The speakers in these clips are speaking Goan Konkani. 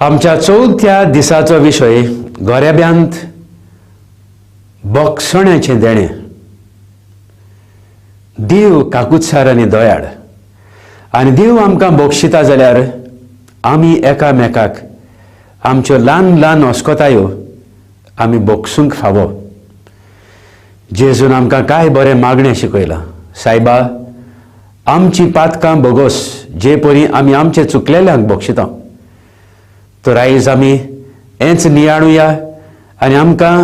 आमच्या चवथ्या दिसाचो विशय गोरेब्यांत बोगसण्याचें देणें. देव काकुत्सार आनी दयाळ आनी देव आमकां बक्षिता जाल्यार आमी एकामेकाक आमच्यो ल्हान ल्हान अस्कोतायो आमी बक्षूंक फावो. जेजून आमकां काय बरें मागणें शिकयलां, सायबा आमची पातकां बोगोस जे परी आमी आमचे चुकलेल्यांक बक्षिता. तर आयज आमी हेंच नियाळुया आनी आमकां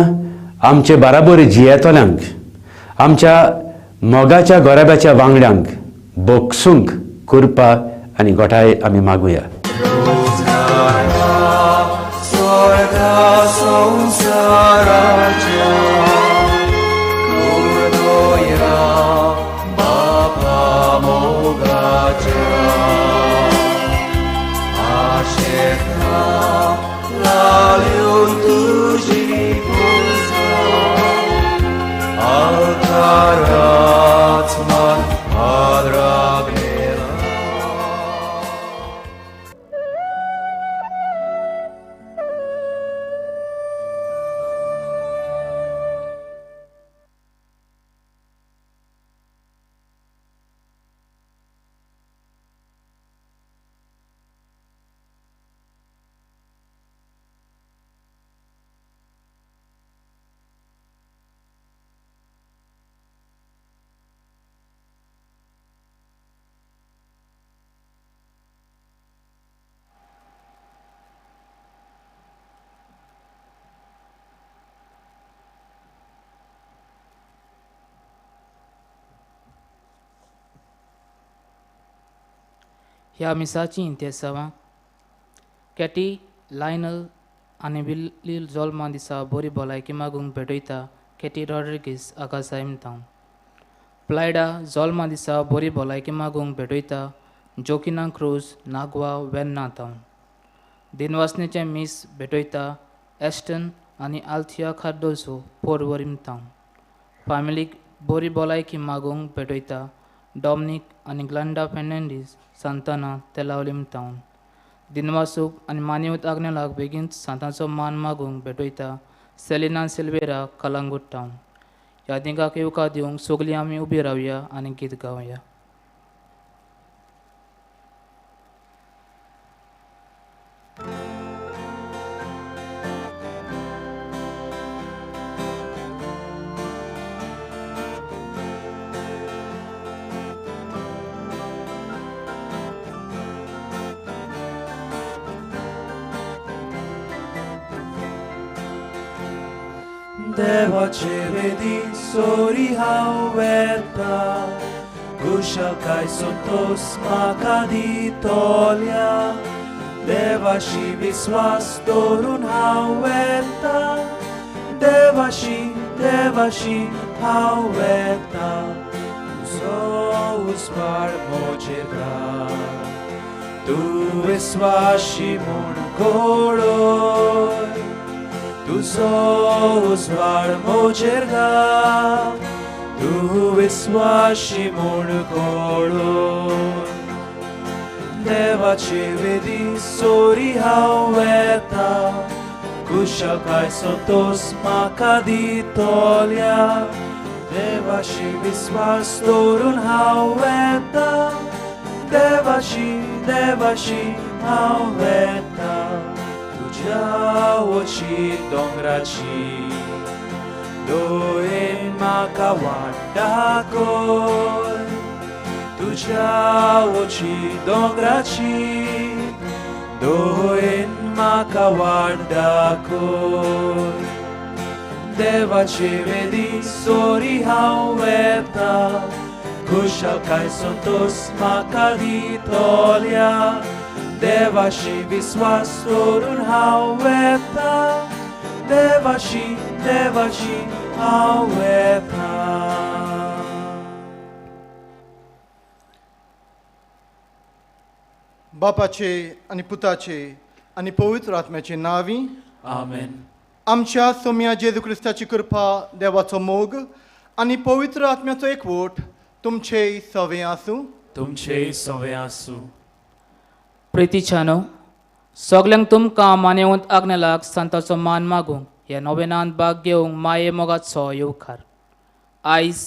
आमचे बाराबर जियेतल्यांक आमच्या मोगाच्या गोराब्याच्या वांगड्यांक बक्षूंक कृपा आनी गोठाय आमी मागुया. ह्या मिसाची इंतेसांवां कॅटी लायनल आनी विल्ली जोल्मा दिसा बरी भलायकी मागूंक भेटयता कॅटी रॉड्रिगीस आकासायम तावन. प्लायडा जोल्मा दिसा बरी भलायकी मागूंक भेटयता जोकिना क्रूज नागवा वेन्ना तावन. दिनवासनेचें मीस भेटयता एस्टन आनी आल्थिया खार्डोसो पोरवरीम तावन. फामिलीक बरी भलायकी मागूंक भेटयता डॉमनीक आनी ग्लांडा फेर्नांडीस सांताना तेलावलीम तावन. दिनवासूक आनी मान्यवत आग्नेलाक बेगीन सांताचो मान मागूंक भेटयता सेलिना सिल्वेरा कलांगूट टावन. यादिंगाक येवकार दिवंक सगळीं आमी उबी रावया आनी गीत गावया. देवाचे वेदी सोरी हांव वेता, कुशलकाय संतोस म्हाका दितोल्या. देवाशी विस्वास दवरून हांव वेता, देवाशी देवाशी हांव वेता. तुजो उजवाड म्हजेर घाल, तूं विस्वाशी म्हूण घडय. तुजो उजवाड म्हजेर घाल, तूं विस्वाशी म्हूण घडय. देवाचे वेदी सोरी हांव वेता, कुशलकाय संतोस म्हाका दितोल्या. देवाशी विस्वास दवरून हांव वेता, देवाशी देवाशी हांव वेता. तुज्या वची दोंगराची दोयेन म्हाका वाट दाखय. तुज्या वची दोंगराची दोयेन म्हाका वाट दाखय. देवाचे वेदी सोरी हांव वेता, कुशलकाय संतोस म्हाका दितोल्या. देवाशी विस्वास दवरून हांव वेता, देवाशी देवाशी हांव वेता. बापाचे आनी पुताचे आनी पवित्र आत्म्याचे नांवी आमेन. आमच्या सोम्या जेजू क्रिस्ताची कृपा, देवाचो मोग आनी पवित्र आत्म्याचो एकवट तुमचे सवे आसूं. तुमचे सवे आसूं. प्रितीच्यानो सगल्यांक तुमकां मानेवंत आग्नेलाक संताचो मान मागूंक ह्या नोवेनांत भाग घेवंक माये मोगाचो येवकार. आयज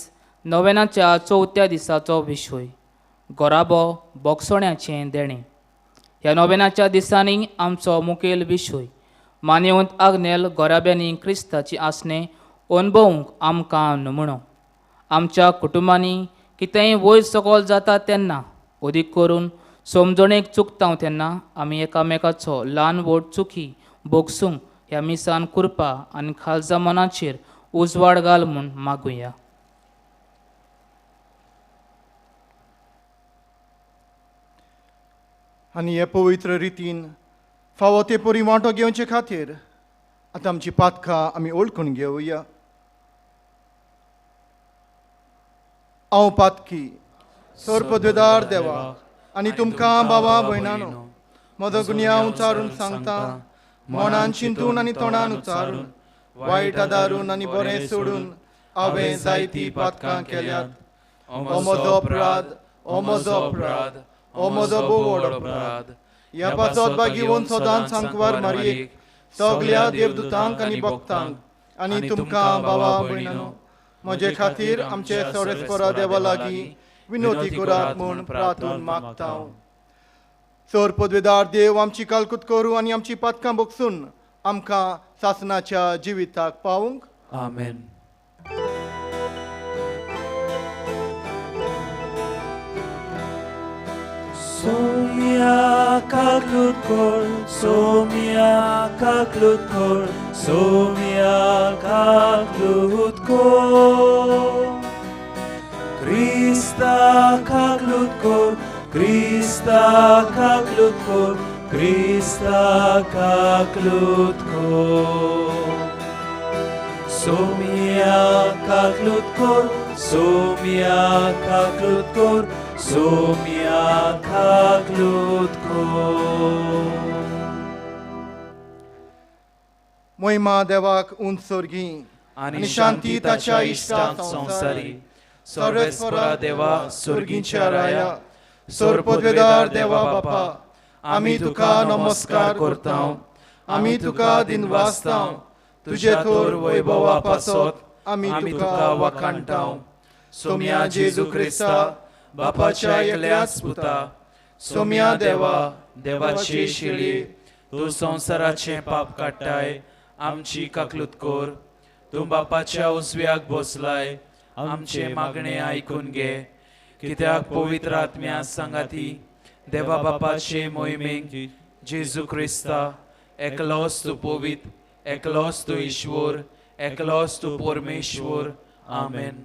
नोवेनाच्या चवथ्या दिसाचो विशय गोराबो बोगसोण्याचें देणें. ह्या नोवेनाच्या दिसांनी आमचो मुखेल विशय मानेवंत आग्नेल गोराब्यांनी क्रिस्ताची आसणें अणभवूंक आमकां नमुणो. आमच्या कुटुंबांनी कितेंय वयर सकयल जाता तेन्ना अदीक करून समजणेक चुकता तेन्ना आमी एकामेकाचो ल्हान व्हड चुकी भोगसूंक ह्या मिसान कृपा आनी खालजा मनाचेर उजवाड घाल म्हूण मागुया. आनी हे पवित्र रितीन फावो ते परी वांटो घेवचे खातीर आतां आमची पातकां आमी ओळखून घेवया. हांव पातकी सर्पद्वेदार देवा आनी तुमकां बाबा भयणानो म्हजो गुन्यांव उचारून सांगता, मनान चिंतून आनी तोंडान उचारून वायट आदारून आनी बरें सोडून हांवें जायतीं पातकां केल्यात. हो म्हजो अपराध, हो म्हजो अपराध, हो म्हजो भोव व्हड अपराध. ह्या पासत बागीवन सदांच सांकवार मारयेक सगल्या देवदूतांक आनी भक्तांक आनी तुमकां बाबा भयणानो म्हजे खातीर आमचे सर्वेस्परा देवा लागीं विनोती करात म्हूण प्रार्थून मागता. सर पदवेदार देव आमची कालकूत करूं आनी आमची पातकां भोगसून आमकां सासनाच्या जिविताक पावूंक. आमेन. सोम्या काकलूत कोर, सोम्या काकलूत कोर, सोम्या काकलूत कोर. क्रिस्ता काकलूत कोर, क्रिस्ता काकलूत कोर, क्रिस्ता काकलूत कोर. सोम्या काकलूत कोर, सोम्या काकलूत कोर, सोम्या काकलूत कोर. मोहिमा देवाक उंच सोर्गी आनी शांती ताच्या इश्टांक संवसारी. सर्वेस्परा देवा सुर्गींच्या राया, सर्पद्वेदार देवा बापा, आमी तुका नमस्कार करता, आमी तुका दिनवासता, तुजे थोर वैभवा पासत आमी तुका वाखाणटा. सोम्या जेजू क्रिस्ता बापाच्या एकल्याच पुता, सोम्या देवा देवाची शिळी, तूं संवसाराचें पाप काडटाय, आमची काकलूत कोर. तूं बापाच्या उजव्याक बसलाय, आमचें मागणें आयकून घे. कित्याक पवित्र आत्म्या सांगाती देवा बापाचे मोहिमेक जेजू क्रिस्ता एकलोच तूं पवित्र, एकलोच तूं ईश्वर, एकलोच तूं परमेश्वर. आमेन.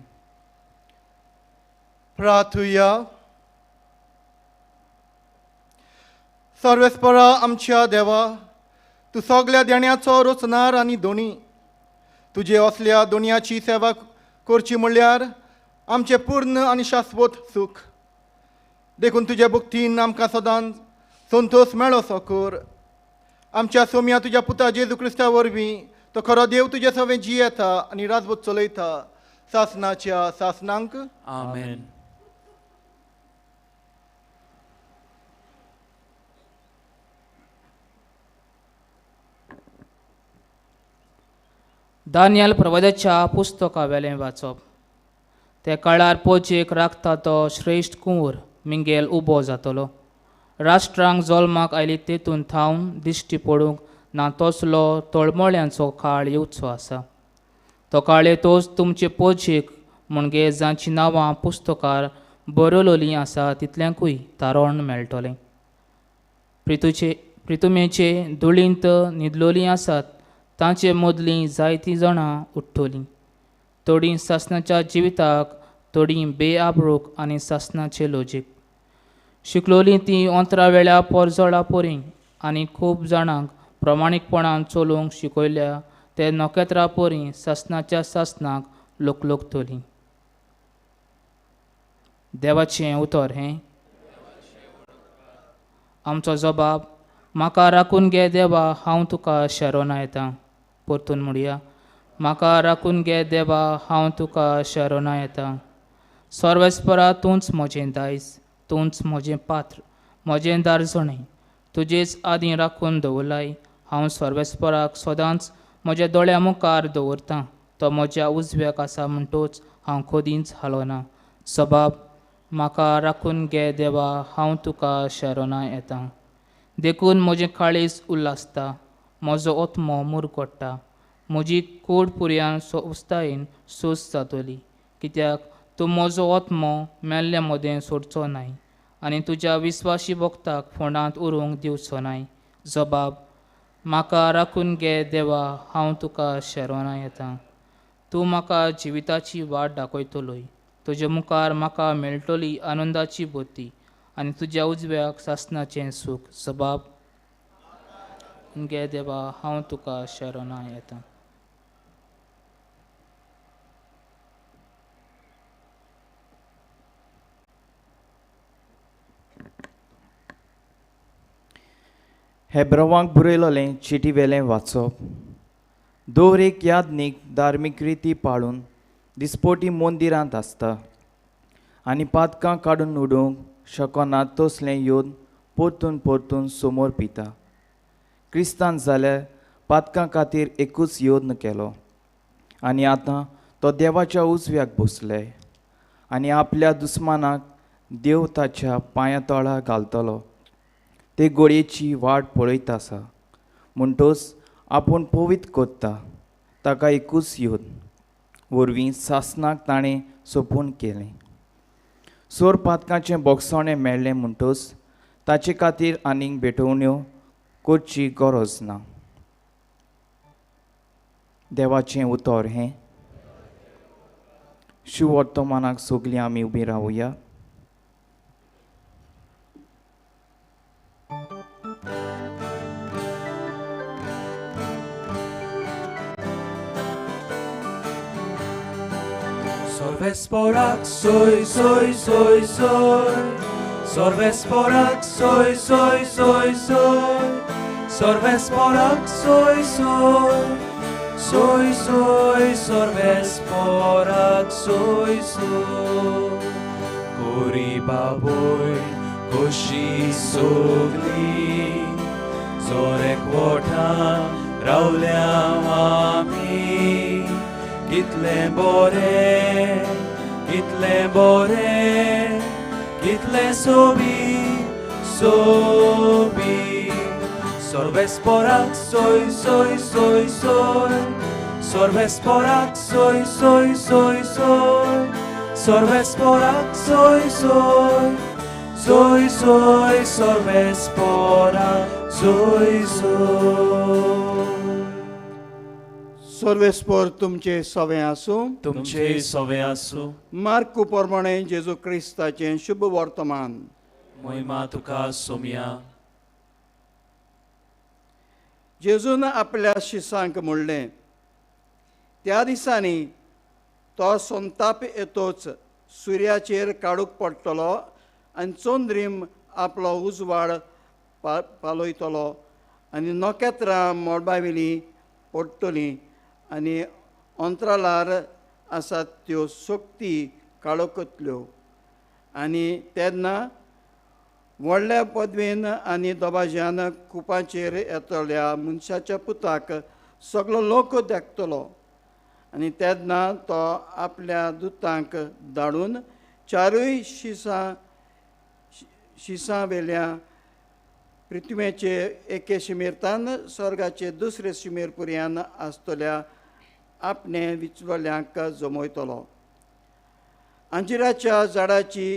प्रार्थुया. सर्वेस्परा आमच्या देवा, तूं सगल्या देण्याचो रचणार आनी दोनी, तुजे असल्या दोनयाची सेवा करची म्हणल्यार आमचें पूर्ण आनी शाश्वत सूख. देखून तुज्या भक्तीन आमकां सदांच संतोश मेळो कर. आमच्या सोम्या तुज्या पुता जेजू क्रिस्ता वरवीं तो खरो देव तुज्या सवें जियेता आनी राजवट चलयता सासनाच्या सासनांक. आमेन. दानियल प्रवादाच्या पुस्तका वेलें वाचप. त्या काळार पोचेक राखता तो श्रेश्ठ कुंवर मिंगेल उबो जातलो. राष्ट्रांक जल्माक आयली तेतून थावन दिश्टी पडूंक ना तसलो तळमळ्यांचो काळ येवचो आसा. तो काळ येतोच तुमचे पोचेक म्हणजे जांची नांवां पुस्तकार बरयलोलीं आसा तितल्यांकूय तारण मेळटलें. प्रितुमेचे धुळींत न्हिदलोलीं आसात तांचे मदलीं जायतीं जाणां उठ्ठलीं. थोडीं सासनाच्या जिविताक, थोडीं बेआबरूक आनी सासनाचे लोजीक. शिकलोलीं तीं अंतरा वेळा पोरजोळा पोरीं आनी खूब जाणांक प्रमाणीकपणान चलोवंक शिकयल्या ते नखेत्रां पोरीं सासनाच्या सासनाक लोकलोकतलीं. देवाचें उतर हें. आमचो जबाब, म्हाका राखून घे देवा, हांव तुका शरणा येता. परतून म्हणया, म्हाका राखून घे देवा, हांव तुका शरणा येता. सर्वेस्परा तूंच म्हजें दायज, तूंच म्हजें पात्र, म्हजें दारजणें, तुजेच आदीं राखून दवरलाय. हांव सर्वेस्पराक सदांच म्हज्या दोळ्या मुखार दवरतां. तो म्हज्या उजव्याक आसा म्हणटोच हांव खोदींच हालोना. सबाब म्हाका राखून घे देवा, हांव तुका शरणा येता. देखून म्हजें काळीज उल्हासता, म्हजो आत्मो मुरगट्टा, म्हजी कूड पुरयान उस्तायेन सूस जातली. कित्याक तूं म्हजो आत्मो मेल्ल्या मदें सोडचो नाय आनी तुज्या विस्वाशी भक्ताक फोंडांत उरूंक दिवचो नाय. जबाब म्हाका राखून घे देवा, हांव तुका शरणा येता. तूं म्हाका जिविताची वाट दाखयतलोय. तुजे मुखार म्हाका मेळटली आनंदाची बोती आनी तुज्या उजव्याक सासणाचें सूख. जबाब घे देवा, हांव तुका शरणा येता. हेब्रवांक बरयलोलें चिटीवेलें वाचप. दर एक यादनीक धार्मीक रिती पाळून दिसपोटी मंदिरांत आसता आनी पातकां काडून उडोवंक शकना तसलें योद परतून परतून समोर पिता. क्रिस्तान जाल्यार पातकां खातीर एकूच यत्न केलो आनी आतां तो देवाच्या उजव्याक बसले आनी आपल्या दुस्मानाक देव ताच्या पांया तळा घालतलो. ते गोळयेची वाट पळयत आसा म्हणटोच आपूण पवित्र करता ताका एकूच यत्न वरवीं सासणाक ताणें सोंपून केलें. सोर पातकांचें बोगसणें मेळ्ळें म्हणटोच ताचे खातीर आनीक भेटवण्यो करची गरज ना. देवाचें उतर हें. शिववर्तमानाक सगळीं आमी उबीं रावया. Sorvesporak soy soy soy soy, Sorvesporak soy soy soy soy, Sorvesporak soy soy soy soy, Sorvesporak soy soy. Kori baboy koshi sogli, Zorek votan ravlya ami. कितले बोरे, कितले बोरे, कितले Sobi Sobi. Sorvesporak soy soy soy soy, Sorvesporak soy soy soy soy, Sorvesporak soy soy soy soy, Sorvesporak soy soy. सर्वेस्पर तुमचे सवे आसूं. तुमचे सवे आसूं. मार्कू प्रमाणे जेजू क्रिस्ताचें शुभ वर्तमान. महिमा तुका सोम्या. जेजून आपल्या शिसांक म्हणलें, त्या दिसांनी तो संताप येतोच सुर्याचेर काडूंक पडटलो आनी चंद्रीम आपलो उजवाड पालयतलो आनी नखेत्रां मळबावेलीं पडटलीं आनी अंतराळार आसात त्यो शक्ती काळोखतल्यो. आनी तेन्ना व्हडल्या पदवेन आनी दबाज्यान कुपाचेर येतल्या मनशाच्या पुताक सगलो लोक देखतलो. आनी तेन्ना तो आपल्या दुतांक धाडून चारूय शिसां वेल्या पृथ्वेचे एके शिमेरतान स्वर्गाचे दुसरे शिमेर पुरयान आसतल्या आपणे विचलोल्यांक जमयतलो. अंजिराच्या झाडाची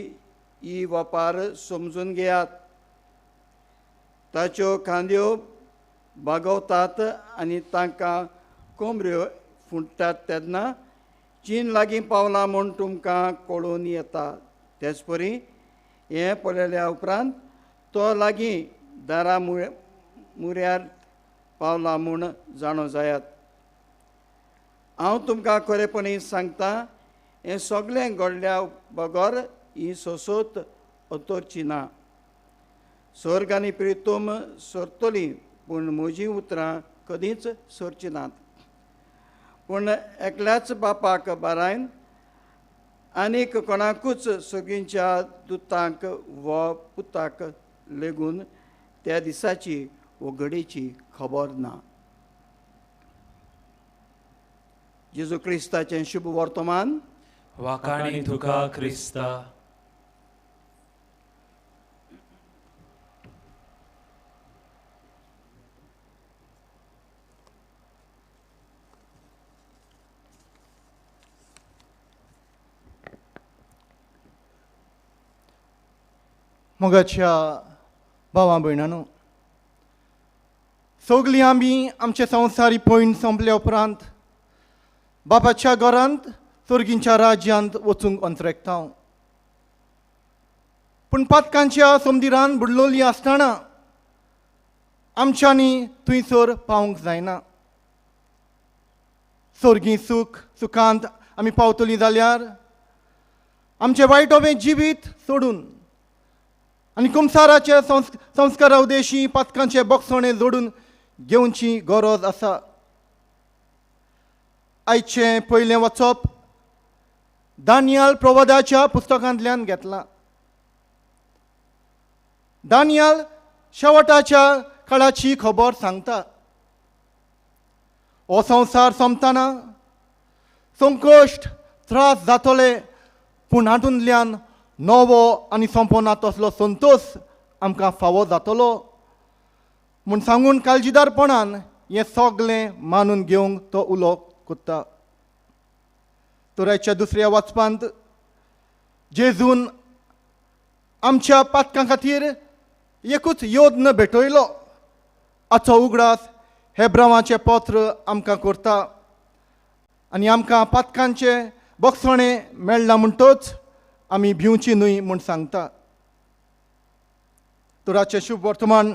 ही वपार समजून घेयात. ताच्यो खांद्यो बागवतात आनी तांकां कोमऱ्यो फुट्टात तेन्ना चीन लागीं पावलां म्हूण तुमकां कळून येता. तेच परी हें पळयल्या उपरांत तो लागीं दारा मुऱ्यार पावला म्हूण जाणो जायात. हांव तुमकां खरेपणी सांगता, हें सगळें घडल्या बगर ही सोसोत अतरची ना. स्वर्ग आनी प्रितोम सरतली पूण म्हजीं उतरां कदींच सरचीं नात. पूण एकल्याच बापाक बारायन आनीक कोणाकूच सगळींच्या दुतांक वा पुताक लेगून त्या दिसाची वो घडयेची खबर ना. जेजू क्रिस्ताचें शुभ वर्तमान. वाखाणी तुका क्रिस्ता. मोगाच्या भावा भयणानो, सगळीं आमी आमचे संवसारी पयण सोंपल्या उपरांत बापाच्या घरांत सर्गींच्या राज्यांत वचूंक अंतरेकता. पूण पातकांच्या समदिरान बुडलोली आसतना आमच्यांनी थंयसर पावूंक जायना. सर्गीं सूख सुखांत आमी पावतलीं जाल्यार आमचें वायट ओवें जिवीत सोडून आनी कुमसाराचे संस्कारा उदेशी पातकांचे बोगसणे जोडून घेवची गरज आसा. आयचें पयलें वचप दानियाल प्रवादाच्या पुस्तकांतल्यान घेतलां. दानियाल शेवटाच्या काळाची खबर सांगता. हो संवसार सोंपतना संकश्ट त्रास जातले, पूण हातूंतल्यान नवो आनी सोंपना तसलो संतोश आमकां फावो जातलो म्हूण सांगून काळजीदारपणान हें सगळें मानून घेवंक तो उलो कोत्ता. तर आयच्या दुसऱ्या वाचपांत जेजून आमच्या पातकां खातीर एकूच योद्न भेटयलो हाचो उगडास हेब्रावाचें पत्र आमकां करता आनी आमकां पातकांचें बोगसणें मेळ्ळां म्हणटच आमी भिवची न्हय म्हूण सांगता. तर आजचें शुभ वर्तमान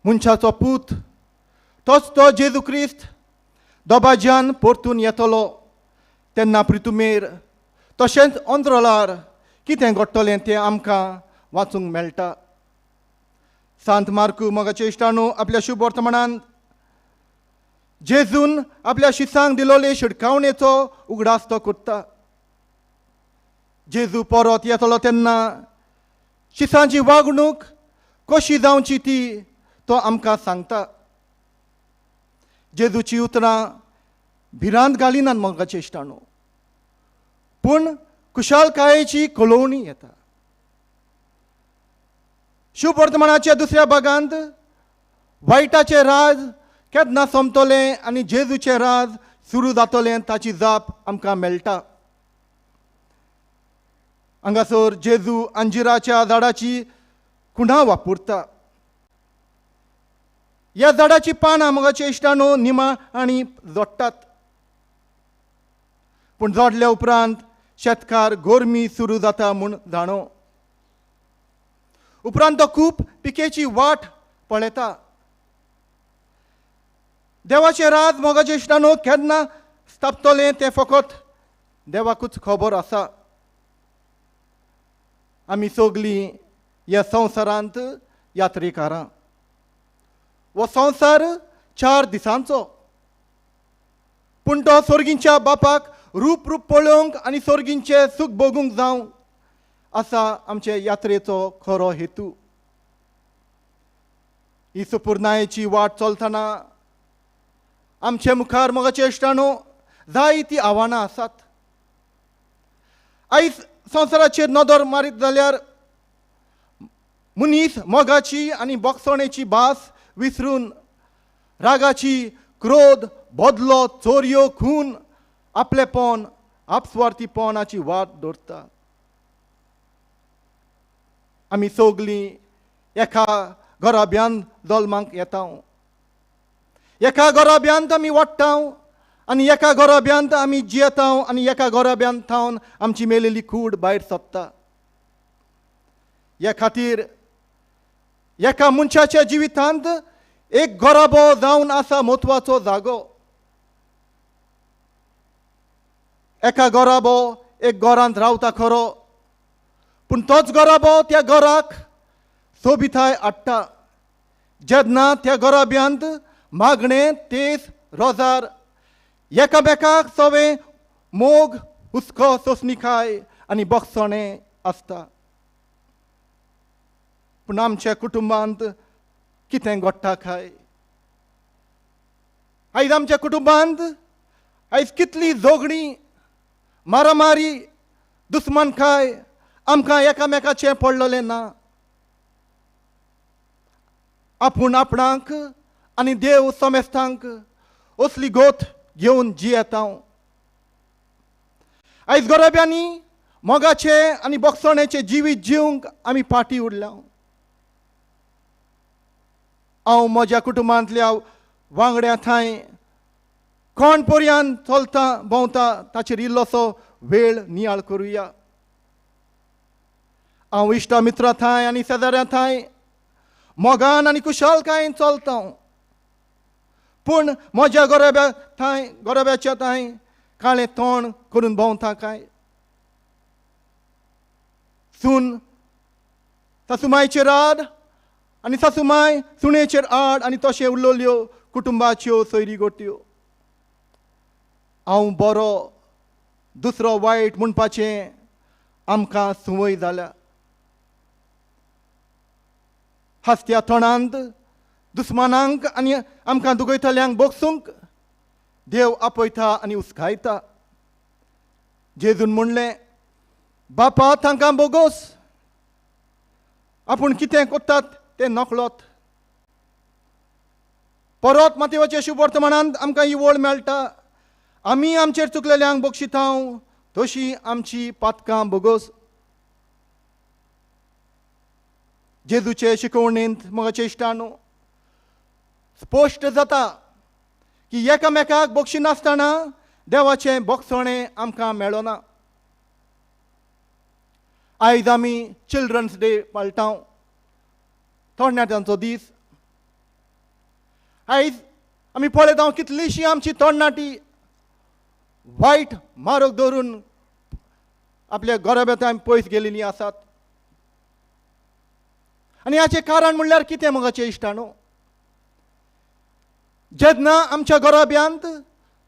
मनशाचो पूत तोच तो जेजू क्रिस्त दबाज्यान परतून येतलो तेन्ना प्रितुमेर तशेंच अंतराळार कितें घडटलें तें आमकां वाचूंक मेळटा. सांत मार्कू मोगाचे इश्टानू आपल्या शुभ वर्तमानांत जेजून आपल्या शिसांक दिलोले शिडकावणेचो उगडास तो करता. जेजू परत येतलो तेन्ना शिसांची वागणूक कशी जावची ती तो आमकां सांगता. जेजूची उतरां भिरांत घालिनात मोगाचे इश्टानो, पूण खुशालकायेची कळोवणी येता. शुभ वर्तमानाच्या दुसऱ्या भागांत वायटाचें राज केन्ना सोंपतलें आनी जेजूचें राज सुरू जातलें ताची जाप आमकां मेळटा. हांगासर जेजू अंजिराच्या झाडाची खुणां वापरता. ह्या झाडाची पानां मोगाच्या इश्टानो निमा आनी जोडटात, पूण जोडल्या उपरांत शेतकार गोरमी सुरू जाता म्हूण जाणो. उपरांत तो खूब पिकेची वाट पळयता. देवाचें राज मोगाच्या इश्टानो केन्ना स्थापतलें तें फकत देवाकूच खबर आसा. आमी सगळीं ह्या संवसारांत यात्रेकारां. हो संवसार 4 दिसांचो, पूण तो सर्गींच्या बापाक रूप रूप पळोवंक आनी सर्गींचें सूख भोगूंक जावं आसा आमचे यात्रेचो खरो हेतू. ही सुपुर्णायेची वाट चलतना आमचे मुखार मोगाचे इश्टानो जायतीं आव्हानां आसात. आयज संवसाराचेर नदर मारीत जाल्यार मनीस मोगाची आनी बोगसणेची भास विसरून रागाची, क्रोध, बदलो, चोरयो, खून, आपलेपण, आपस्वार्थीपणाची वाट दवरता. आमी सगळीं एका घराब्यान जल्माक येता, एका घराब्यांत आमी वाडटा आनी एका घराब्यांत आमी जियेता आनी एका घराब्यांत थावन आमची मेलेली कूड भायर सोदता. ह्या खातीर एका मनशाच्या जिवितांत एक घराबो जावन आसा म्हत्वाचो जागो. एका घराबो एक घरांत रावता खरो, पूण तोच घराबो त्या घराक सोबिताय हाडटा. जेन्ना त्या घराब्यांत मागणें, तेज, रोजार, एकामेकाक सवे मोग, हुस्को, सोंसणीकाय आनी बोगसणें आसता. पूण आमच्या कुटुंबांत कितें घडटा काय? आयज आमच्या कुटुंबांत आयज कितली झगडीं, मारामारी, दुस्मानकाय, आमकां एकामेकाचें पडलेलें ना. आपूण आपणाक आनी देव समेस्तांक असली गोत घेवन जियेता. आयज गोरब्यांनी मोगाचें आनी बोगसणेचें जिवीत जिवंक आमी फाटीं उरल्या. हांव म्हज्या कुटुंबांतल्या वांगड्या थंय कोण पर्यान चलता भोंवता ताचेर इल्लोसो वेळ नियाळ करुया. हांव इश्टा मित्रां थंय आनी शेजाऱ्यां थंय मोगान आनी कुशालकायेन चलता, पूण म्हज्या गोरब्या थंय गोरब्याच्या थंय काळें तोंड करून भोंवता काय? सून सासुमायचेर आड आनी सासुमाय सुणेचेर आड आनी तशें उरलेल्यो कुटुंबाच्यो सोयरी गोट्यो. हांव बरो दुसरो वायट म्हणपाचें आमकां संवय जाल्या. हासत्या तोंडांत दुस्मानांक आनी आमकां दुखयतल्यांक बोगसूंक देव आपयता आनी उस्कायता. जेजून म्हणलें, बापा तांकां बोगोस, आपूण कितें करतात तें नकळत. परत मातेवाच्या शुभवर्तमानांत आमकां ही वळ मेळटा, आमी आमचेर चुकलेल्यांक बक्षितांव तशी आमची पातकां बोगोस. जेजूचे शिकवणेंत म्हज्या इश्टांनो स्पश्ट जाता की एकामेकाक बक्षिनासतना देवाचें बोगसणें आमकां मेळना. आयज आमी चिल्ड्रन्स डे पाळटा, तरणाट्यांचो दीस. आयज आमी पळयता कितलीशीं आमची तरणाटी वायट मार्ग धरून आपल्या गोरब्यांत पयस गेलेलीं आसात. आनी हाचें कारण म्हणल्यार कितें म्हज्या इश्टांनो? जेन्ना आमच्या गोरब्यांत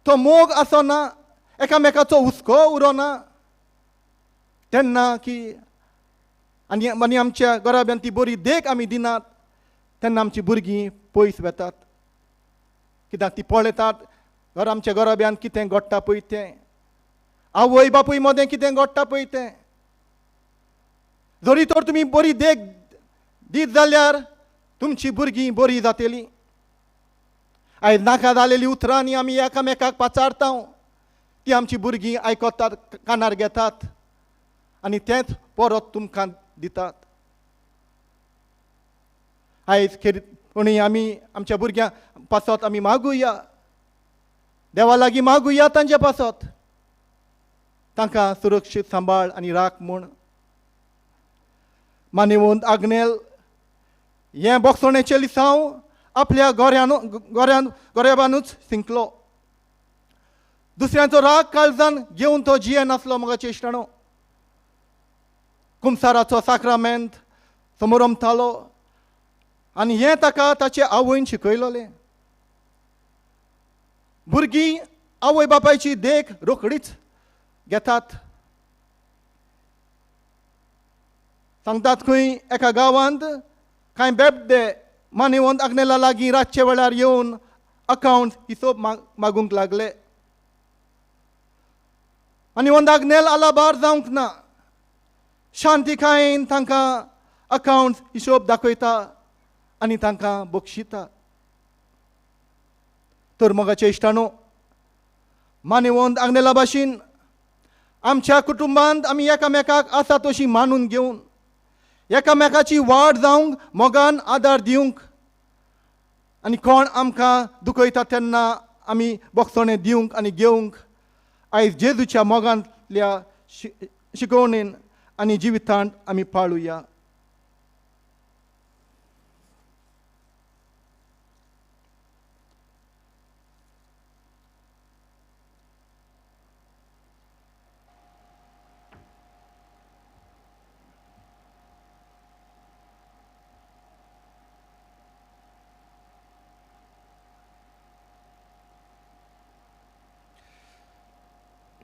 तो मोग आसना, एकामेकाचो हुस्को उरना, तेन्ना की आनी आनी आमच्या गोरब्यांत ती बरी देख आमी दिनात, तेन्ना आमची भुरगीं पयस वेतात. कित्याक ती पळयतात घर आमच्या गोरब्यांत कितें घडटा पळय तें, आवय बापूय मदें कितें घडटा पळय तें. जरी तर तुमी बरी देख दीत जाल्यार तुमची भुरगीं बरी जातलीं. आयज नाका जालेलीं उतरांनी आमी एकामेकाक पाचारता, ती आमची भुरगीं आयकतात, कानार घेतात आनी तेंच परत तुमकां दितात. आयज खेरीतपणी आमी आमच्या भुरग्यां पासत आमी मागुया, देवा लागीं मागुया तांचे पासत, तांकां सुरक्षीत सांबाळ आनी राख म्हूण. मानेवंत आग्नेल हें बोगसणेचें लिसांव आपल्या गोऱ्यान गोऱ्यान गोरेबानूच सिंकलो. दुसऱ्यांचो राग काळजान घेवन तो जिये नासलो. म्हज्या इश्टांनो, कुमसाराचो साक्रामेंत समोरमतालो आनी हें ताका ताचे आवयन शिकयलें. भुरगीं आवय बापायची देख रोखडीच घेतात. सांगतात खंय एका गांवांत कांय बेबदे मानेवंत आग्नेला लागीं रातचे वेळार येवन अकावंट हिसोब मागूंक लागले. मानेवंत आग्नेल आलाबार जावंक ना, शांतिकायेन तांकां अकावंट हिशोब दाखयता आनी तांकां बक्षिता. तर मोगाचे इश्टांनो, मानेवंत आग्नेला भाशेन आमच्या कुटुंबांत आमी एकामेकाक आसा तशी मानून घेवन एकामेकाची वाड जावंक मोगान आदार दिवंक आनी कोण आमकां दुखयता तेन्ना आमी बोगसणें दिवंक आनी घेवंक आयज जेजूच्या मोगांतल्या शिकवणेन आनी जिवितांत आमी पाळुया.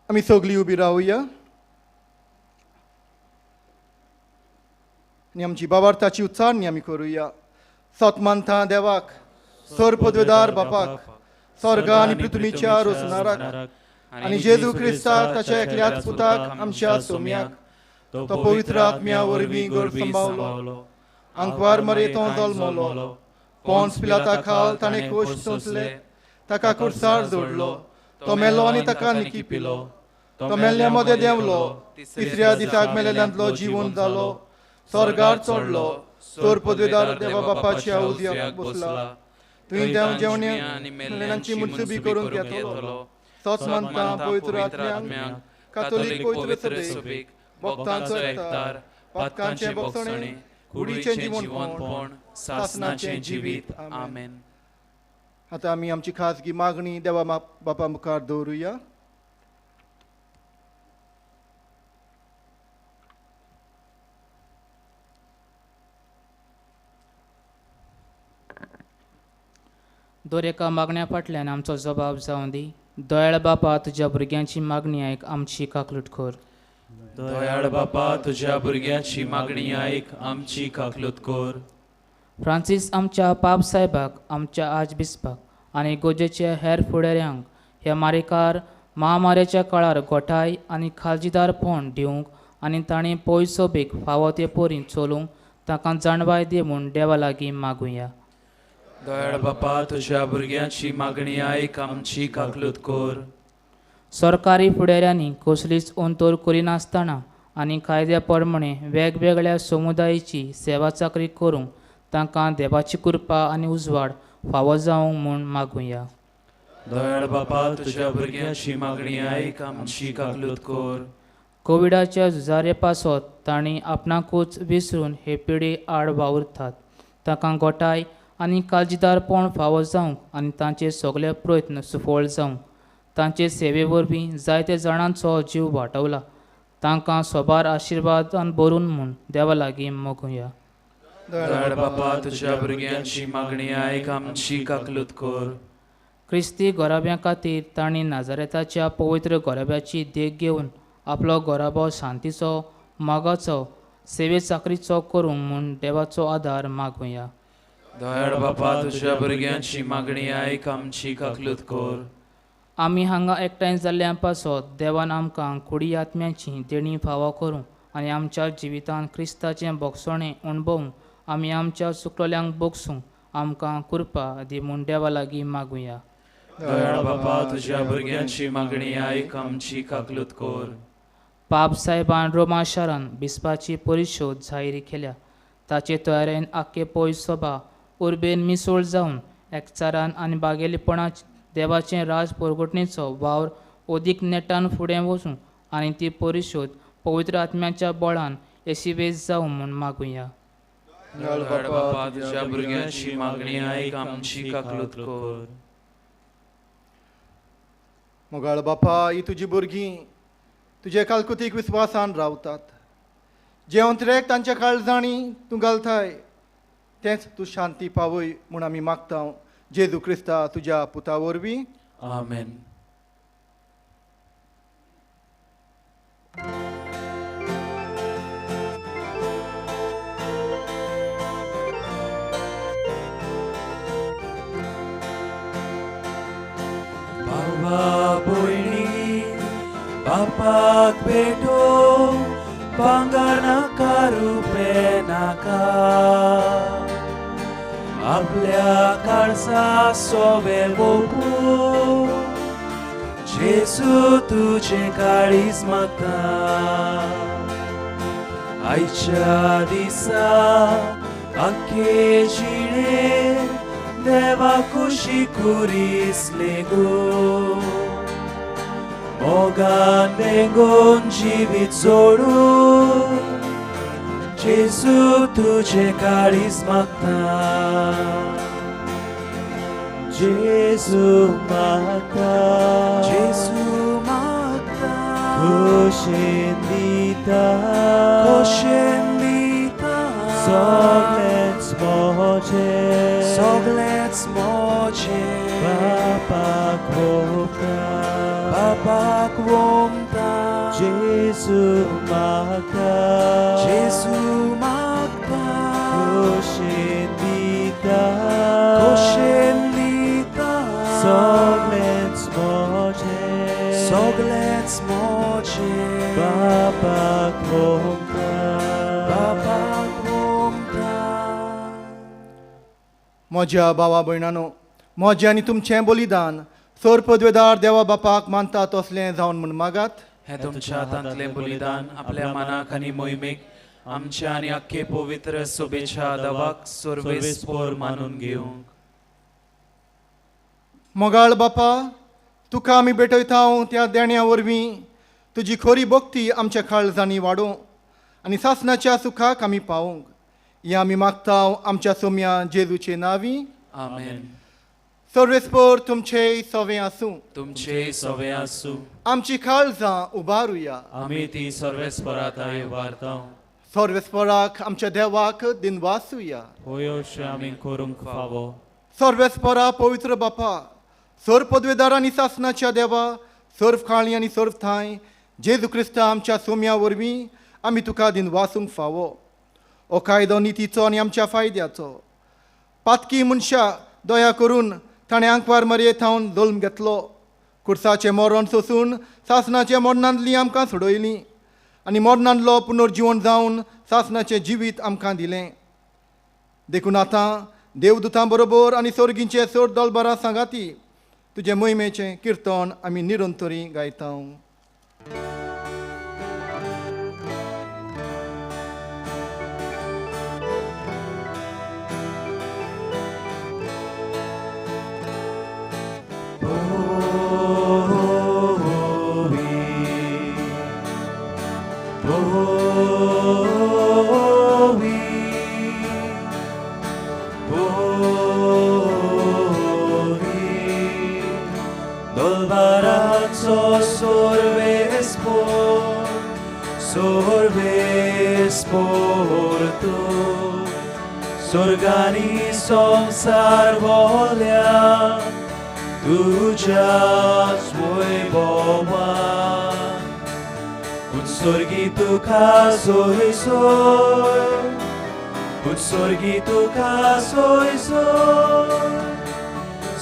आमी सगळीं उबी रावया. आनी आमची बाबार्थाची उच्चारणी आमी करुया. सत मानता देवाक, सर पदवेदार बापाक, स्वर्ग आनी पृथ्वीच्या रोसणाराक आनी जेजू क्रिस्ताक ताच्या एकल्याच पुताक आमच्या सोम्याक, तो पवित्र आत्म्या वरवीं गर्भ सांबावलो, आंकवार मरे तो जल्मलो, पोन्स पिलाता खाल ताणें कोश सोंसले, ताका कुर्सार जोडलो, तो मेलो आनी ताका निकी पिलो, तो मेल्ल्या मदें देंवलो, तिसऱ्या दिसाक मेलेल्यांतलो जिवन जालो, स्वर्गार चडलो, सोर पदवेदार देवा बापाच्या उजव्याक बसला, तुवें देव जेवण्या मेल्ल्यांची मुनसुबी करूंक येतलो. तोच मानता पवित्र आत्म्याक, कातोलीक पवित्र सभेक, भक्तांचो एकतार, पातकांचें भोगसणें, कुडीचें जिवनपण, सासनाचें जिवीत. आमेन. आतां आमी आमची खाजगी मागणी देवा बापा मुखार दवरुया. दर एका मागण्या फाटल्यान आमचो जबाब जावं दी. दयाळ बापा, तुज्या भुरग्यांची मागणी आयक, आमची काकलूट कर. दयाळ बापा, तुज्या भुरग्यांची मागणी आयक, आमची काकलूट कर. फ्रांसीस आमच्या पाप साहेबाक, आमच्या आर्चबिस्पाक आनी गोजेच्या हेर फुडाऱ्यांक ह्या मारेकार महामारेच्या काळार गोठाय आनी खालजीदारपण दिवंक आनी तांणी पयसोबीक फावो ते परीन चलूंक तांकां जाणवाय दी म्हूण देवा लागीं मागुया. दयाळ बापा, तुज्या भुरग्यांची मागणी आयक, आमची काकलूट कर. सरकारी फुडाऱ्यांनी कसलीच अंतर करिनासतना आनी कायद्या प्रमाणे वेगवेगळ्या समुदायाची सेवा चाकरी करूंक तांकां देवाची कृपा आनी उजवाड फावो जावंक म्हूण मागुया. दयाळ बापा, तुज्या भुरग्यांची मागणी आयक, आमची काकलूट कर. कोविडाच्या झुजारे पासत तांणी आपणाकूच विसरून हे पिढी आड वावुरतात, तांकां गोठाय आनी काळजीदारपण फावो जावंक आनी तांचे सगळे प्रयत्न सुफळ जावंक. तांचे सेवे वरवीं जायते जाणांचो जीव वाटवला, तांकां सोबार आशिर्वादान भरून म्हूण देवा लागीं मागुया. दयाळ बापा, तुज्या भुरग्यांची मागणी आयक, आमची काकलूट कर. क्रिस्ती घराब्यां खातीर तांणी नाजारेताच्या पवित्र घराब्याची देख घेवन आपलो घराबो शांतीचो, मोगाचो, सेवे चाकरीचो करूंक म्हूण देवाचो आदार मागुया. दयाळ बापा, तुज्या भुरग्यांची मागणी आयक, आमची काकलूट कर. आमी हांगा एकठांय जाल्ल्या पासत देवान आमकां कुडी आत्म्याची देणी फावो करूं आनी आमच्या जिवितांत क्रिस्ताचें भोगसणें अणभवूंक आमी आमच्या चुकलेल्यांक भोगसूंक आमकां कृपा दी म्हूण देवा लागीं मागुया. दयाळ बापा, तुज्या भुरग्यांची मागणी आयक, आमची काकलूट कर. पाप साहेबान रोमा शारान बिस्पाची परिशोध जाहीर केल्या, ताचे तयारेन आख्खे पयस सभा उर्बेन मिसळ जावन एकचारान आनी बागेलीपणा देवाचें राज परगटणेचो वावर अदीक नेटान फुडें वचूं आनी ती परिशोध पवित्र आत्म्याच्या बळान येसस्वी जावं म्हूण मागुया. दयाळ बापा, तुज्या भुरग्यांची मागणी आयक, आमची काकलूट कर. मोगाळ बापा, ही तुजी भुरगीं तुजे कालकुतीक विस्वासान रावतात, जें अंतरेक तांच्या काळजांनी तूं घालताय तेंच तूं शांती पावय म्हूण आमी मागता, जेजू क्रिस्ता तुज्या पुता वरवीं. आमेन. बाबा भयणी बापाक भेटो, भांगर नाका रुपें नाका, आपल्या काळजा सोवे वोपू, जेजू तुजें काळीज मागता. आयच्या दिसा आख्खे जिणे देवा कुशी कुरीस लेगो, मोगान बेगोन जिवीत जोडू, जेजू तुजें काळीज मागता. जेजू मागता, जेजू मागता, खोशेन दिता, खोशेन दिता, सगळेंच म्हजें, सगळेंच म्हजें, बापाक वोमता, बापाक वोमता, जेजू मागता, जेजू मागता, म्हज्या भावा भयणानो, म्हजें आनी तुमचें बलिदान सर पदवेदार देवा बापाक मानता तसलें जावन म्हूण मागात. हें तुमच्या हातांतलें बलिदान आपल्या मनाक आनी मोहिमेक आमच्या आनी आख्खे पवित्र सोबेच्या दवाक सर्वेस्पोर मानून घेवंक. मोगाळ बापा, तुका आमी भेटयता त्या देण्या वरवीं तुजी खरी भक्ती आमच्या काळजांनी वाडोवं आनी सासणाच्या सुखाक आमी पावोवंक हें आमी मागता आमच्या सोम्या जेजूचे नांवी. आमेन. सर्वेस्पोर तुमचे सवे आसूं. तुमचे सवे आसूं. आमची काळजां उबारुया. आमी ती सर्वेस्परात उबारता. सर्वेस्पराक आमच्या देवाक दिनवासुया. होयो आमी करूंक फावो. सर्वेस्परा पवित्र बापा, सर्व पदवेदार आनी सासणाच्या देवा, सर्व काळी आनी सर्व थांय जेजू क्रिस्ता आमच्या सोम्या वरवीं आमी तुका दिनवासूंक फावो. हो कायदो नितीचो आनी आमच्या फायद्याचो. पातकी मनशा दया करून ताणें आंकवार मरये थावन जल्म घेतलो. कुर्साचें मरण सोसून सासणाच्या मरणांतली आमकां सोडयली आनी मरणांतलो पुनर्जीवन जावन सासणाचें जिवीत आमकां दिलें. देखून आतां देवदूतां बरोबर आनी सोर्गींचे सोर दलबरां सांगाती तुजे मोहिमेचें किर्तन आमी निरंतरी गायता. स्वर्गानी संसार बोल्या तुझ्याच वैभवान. उत्सर्गी तुका सोय सोय, उत्सर्गी तुका सोय सोय.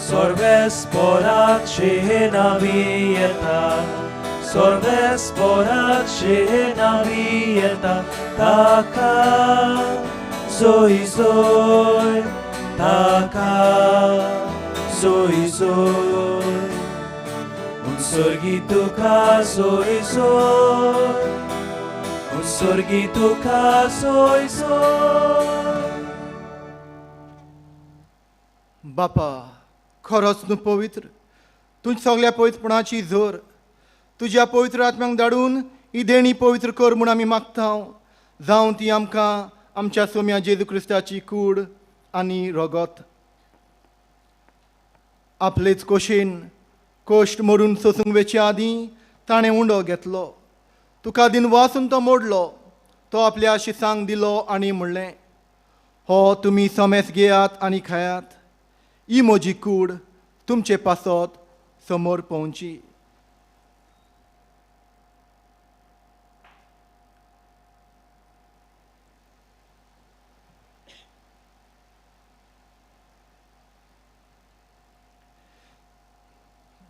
सर्वेस्पराचे नावी येता, सर्वेस्पराचे नावी येता. ताका सोय सोय, ताका सोय सोय. उत्सर्गी तुका सोय सोय, उत्सर्गी तुका सोय सोय. बापा, खरोच न्हू पवित्र, तुज सगल्या पवित्रपणाची जोर तुज्या पवित्र आत्म्यांक धाडून ही देणी पवित्र कर म्हूण आमी मागता. जावं ती आमकां आमच्या सोम्या जेजू क्रिस्ताची कूड आनी रगत. आपलेच कोशेन कोश्ट मोडून सोसूंक वेचे आदीं ताणें उंडो घेतलो. तुका दिनवासून तो मोडलो. तो आपल्या शिसांक दिलो आनी म्हणलें, हो तुमी समेस घेयात आनी खायात. ही म्हजी कूड तुमचे पासत समोर पोवची.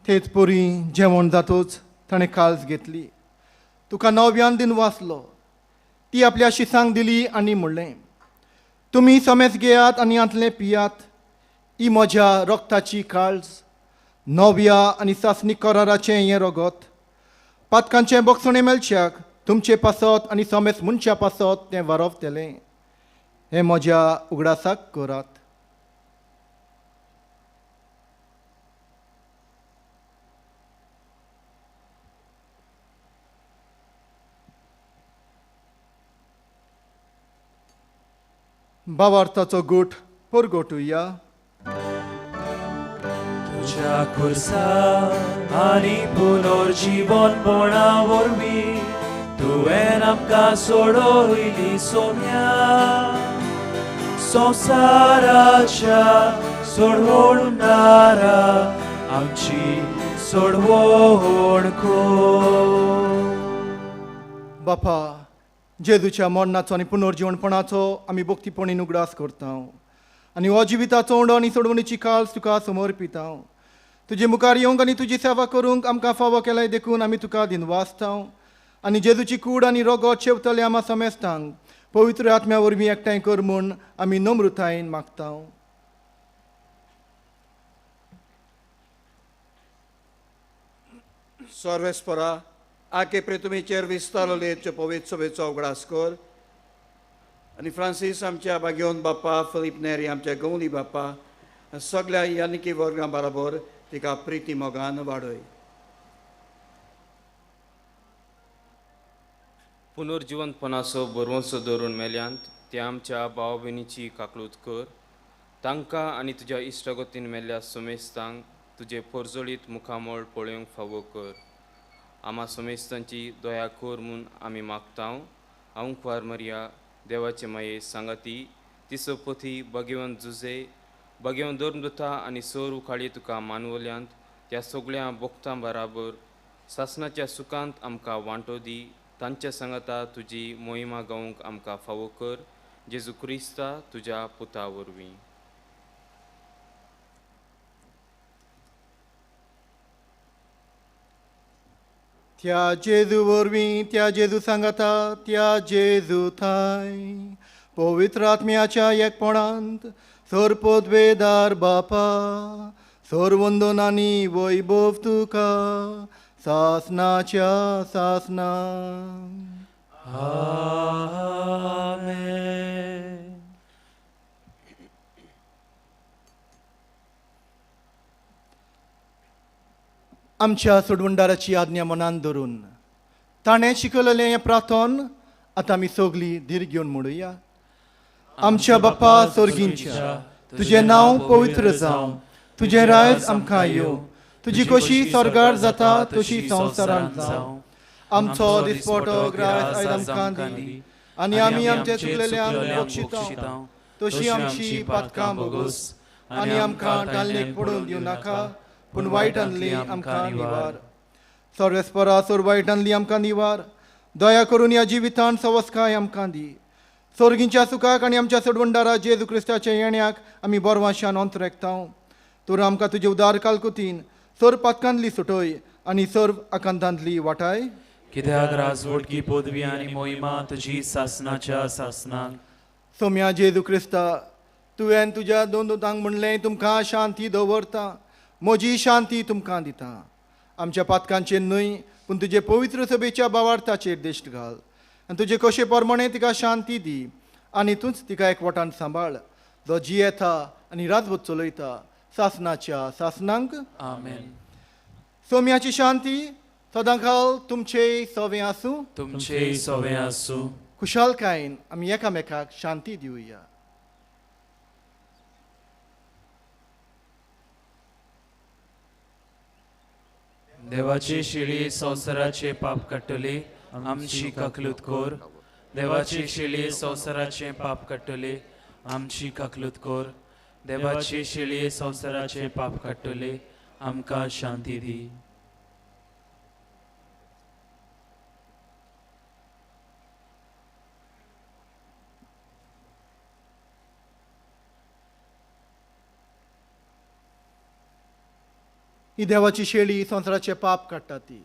तेच परी जेवण जातूच ताणें काल्स घेतली. तुका नव्यान दिन वाचलो. ती आपल्या शिसांक दिली आनी म्हणलें, तुमी समेस घेयात आनी हांतलें पियात. ही म्हज्या रक्ताची काळज, नव्या आनी सासणी कराराचें हें रगत. पातकांचें बोगसणें मेळच्याक तुमचे पासत आनी समेस मनशा पासत तें वारवतलें. हें म्हज्या उगडासाक करात. भावार्थाचो गूट परगटुया. तुझ्या खुर्सा आनी पुनर्जीवनपणा वरवीं तुवें आमकां सोडयली सोम्या. संवसाराच्या सोडवणदारा आमची सोडवण कर. बापा, जेजूच्या मरणाचो आनी पुनर्जीवनपणाचो आमी भक्तीपणी उगडास करता आनी हो जिविताचो उंडो आनी सोडवणीची काळज तुका समर्पिता. तुजे मुखार येवंक आनी तुजी सेवा करूंक आमकां फावो केलाय देखून आमी तुका दिनवासता आनी जेजूची कूड आनी रगत शेवतले आमा समेस्तांक पवित्र आत्म्या वरवीं एकठांय कर म्हूण आमी नम्रतायेन मागता. सर्वेस्परा आके प्रितुमीचेर विस्तारले पवित्र सभेचो उगडास कर आनी फ्रांसीस आमच्या बागेवन बाप्पा, फिलीप नेरी आमच्या गवली बाप्पा, सगळ्या यानिकी वर्गां बराबर तिका प्रिती मोगान वाडय. पुनर्जिवंतपणाचो बरवंसो धरून मेल्यांत त्या आमच्या भाव भयणीची काकळूत कर. तांकां आनी तुज्या इश्टागतीन मेल्ल्या समेस्तांक तुजे परजळीत मुखामळ पळोवंक फावो कर. आमा समेस्तांची दया कर म्हूण आमी मागता. हांव कुवार मरिया देवाचे माये सांगाती तिसोपथी भगेवन जुजे भगेवन धर्मदुता आनी सोर उखाळी तुका मानवल्यांत त्या सगळ्या भोक्तां बराबर सासणाच्या सुखांत आमकां वांटो दी. तांच्या सांगाता तुजी मोहिमा गावंक आमकां फावो कर. जेजू क्रिस्ता तुज्या पुता वरवीं. त्या जेजू वरवीं, त्या जेजू सांगाता, त्या जेजू थाय पवित्र आत्म्याच्या एकपणांत सर्पोद्वेदार बापा सर्वंदन आनी वैभव तुका सासनाच्या सासना. आमेन. आमच्या सोडवणदाराची आज्ञा मनान धरून ताणें शिकयलें हें प्रार्थन आतां आमी सगळीं धीर घेवन म्हणुया. आमच्या बापा सोर्गींच्या, तुजें नांव पवित्र जावं, तुजें रायज आमकां येवं, तुजी कशी स्वर्गार जाता तशी संवसारांत जावं. आमचो दिसपटो ग्रास आयज आमकां दी आनी आमी आमचे चुकलेल्यांक बक्षिता तशी आमची पातकां भोगोस आनी आमकां टालनेक पडून दिवं नाका, पूण वायटांतली आमकां निवार. सर्वेस्परा सोर वायटांतली आमकां निवार. दया करून ह्या जिवितांत सवस्काय आमकां दी. सोर्गींच्या सुखाक आनी आमच्या सोडवणदारा जेजू क्रिस्ताच्या येण्याक आमी बरवाशान अंतरेकता. तर आमकां तुजे उदार कालकुतीन सर्व पातकांतली सुटय आनी सर्व आकांतांतली वाटाय. कित्याक राजवटकी पदवी आनी मोहिमा तुजी सासनाच्या सासनाक. सोम्या जेजू क्रिस्ता, तुवें तुज्या दोन दुतांक म्हणलें, तुमकां शांती दवरता, म्हजी शांती तुमकां दिता. आमच्या पातकांचेर न्हय पूण तुजे पवित्र सभेच्या बावार्थाचेर दिश्ट घाल आनी तुजे कशे प्रमाणे तिका शांती दी आनी तूंच तिका एकवटान सांबाळ, जो जियेता आनी राजवट चलयता सासनाच्या सासनांक. आमेन. सोम्याची शांती सदांकाल तुमचे सवे आसूं. तुमचे सवे आसूं. खुशालकायेन आमी एकामेकाक शांती दिवया. देवाची शिळी संवसाराचे पाप काडटली, आमची काकलूत कर. देवाची शिळी संवसाराचे पाप काडटली, आमची काकलूत कर. देवाची शिळी संवसाराचे पाप काडटली, आमकां शांती दी. ही देवाची शेळी संवसाराचे पाप काडटा ती